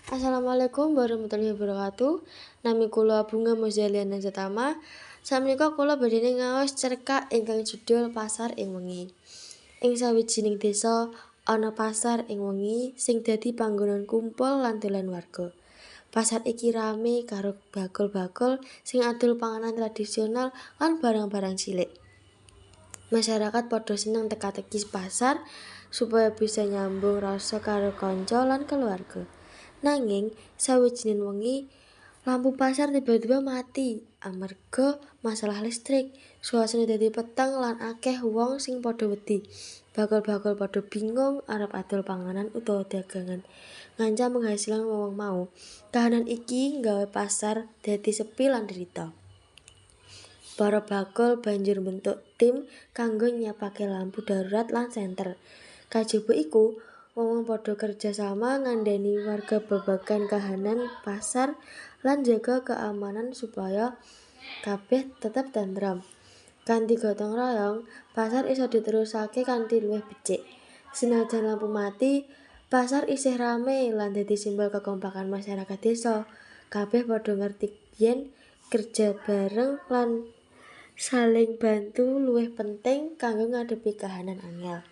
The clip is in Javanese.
Assalamualaikum warahmatullahi wabarakatuh. Nami kula Bunga Mozaliana Zatama. Sakmenika kula badhe ngaos cerkak ingkang judul Pasar ing Wengi. Ing sawijining desa ana pasar ing wengi sing dadi panggonan kumpul lan dolan warga. Pasar iki rame karo bakul-bakul sing adol panganan tradisional lan barang-barang cilik. Masyarakat padha seneng teka-teki pasar supaya bisa nyambung rasa karo kanca lan keluarga. Nanging sawijining wengi lampu pasar tiba-tiba mati amarga masalah listrik. Suasana dadi peteng lan akeh wong sing padha wedi. Bakul-bakul padha bingung arep adol panganan utawa dagangan ngancam penghasilan wong-wong mau. Kahanan iki nggawe pasar dadi sepi lan derita. Para bakul banjur mbentuk tim kanggo nyiapake lampu darurat lan senter. Kajaba iku, wong-wong padha kerja sama ngandhani warga babagan kahanan pasar lan njaga keamanan supaya kabeh tetep tentrem. Kanthi gotong royong, pasar iso diterusake kanthi luwih becik. Senajan lampu mati, pasar isih rame lan dadi simbol kekompakan masyarakat desa. Kabeh padha ngerti yen kerja bareng lan saling bantu luwih penting kanggo ngadepi kahanan angel.